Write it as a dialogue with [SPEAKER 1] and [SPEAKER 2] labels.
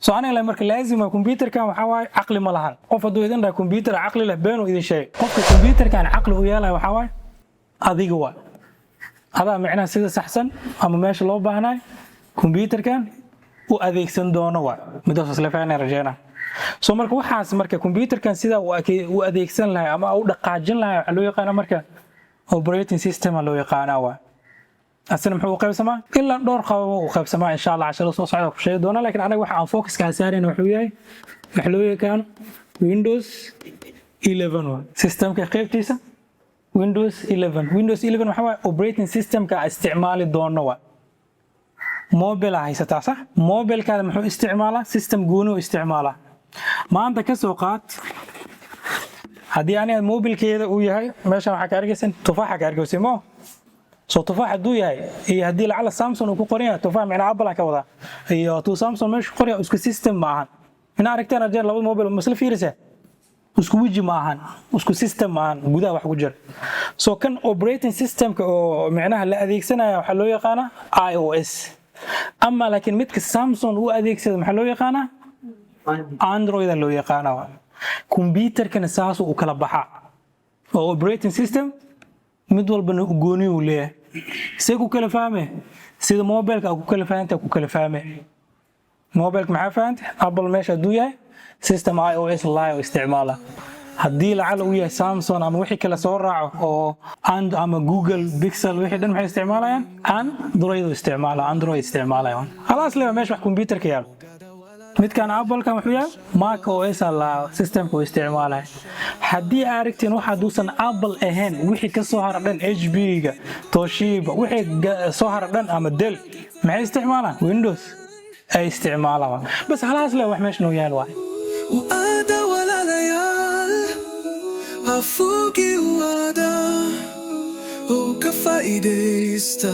[SPEAKER 1] So aniga le marka laazima computerkan waxaa waaye caqli ma lahan. Qof hadduu idin dhahay computer caqli leh, beenuu idin sheegay. Qofka computerkan caqli u yeelaya waxaa waaye adiga. Waa adaa micnaha sida saxsan ama meesha loo baahnaay computerkan u adeegsan doono. Waa midaas isla fahanay rajeyna. So marka waxaas marka computerkan sidaa u adeegsan lahay ama u dhaqaajin lahay waxaa loo yaqaana marka operating system loo yaqaanaa. Waa asina muxuu u qaybsamaa? Ilaa dhowr qababa u qaybsamaa. Insha Allah casharo soo socda ku sheegi doona, laakiin anaga waxa aan focuska saarayna wuxuu yahay waxa loo yaqaano Windows 11. Waa systemka qaybtiisa Windows 11. Windows 11 waxa waaye operating systemka isticmaali doono. Waa mobile haysataa, sax? Mobilkaada muxuu isticmaalaa? System gooni u isticmaalaa. Maanta ka soo qaad haddii aniga mobilkeeda uu yahay, meeshan waxaa ka arkaysan tufaaxa ka arkaysa mo. So tufaax hadduu yahay iyo haddii lacala Samsung uu ku qoran yahay tufaax, micnaa Apple aan ka wadaa, iyo tuu Samsung meesha ku qoran yahay, isku system ma ahan. Ina aragteen arjeen labada mobile masla fiirisa, isku weji ma ahan, isku system ma ahan, gudaha wax ku jira. So kan operating systemka oo micnaha la adeegsanaya waxaa loo yaqaanaa iOS ama, laakiin midka Samsung u adeegsada maxaa loo yaqaanaa? Android loo yaqaanaa. Computerkana saasuu u kala baxaa oo operating system mid walbana gooni uu leeyahay. See ku kala fahme? Sida mobilka ku kala fahanta ku kala fahme. Mobilka maxaa fahanta? Apple meesha hadduu yahay, system iOS laa isticmaala. Haddii lacala uu yahay Samsung ama wixii kale soo raaco oo and ama Google Pixel, wixii dhan maxay isticmaalayaan? Android isticmaala, Android isticmaalayaan. Khalaas leba meesha wax computerka yaalo. Midkan Applekan wuxuu yahay Mac OS la systemka uu isticmaalaya. Haddii aa aragtiin wax hadduusan Apple ahayn, wixii ka soo hara dhan, HP-ga, Toshiba, wixii soo hara dhan ama Dell, maxay isticmaalaan? Windows ay isticmaalaan. Bas halaas le wax meesha noo yaal waay.
[SPEAKER 2] Waada walaalayaal, afugi waada oo ka faa'iidaysta.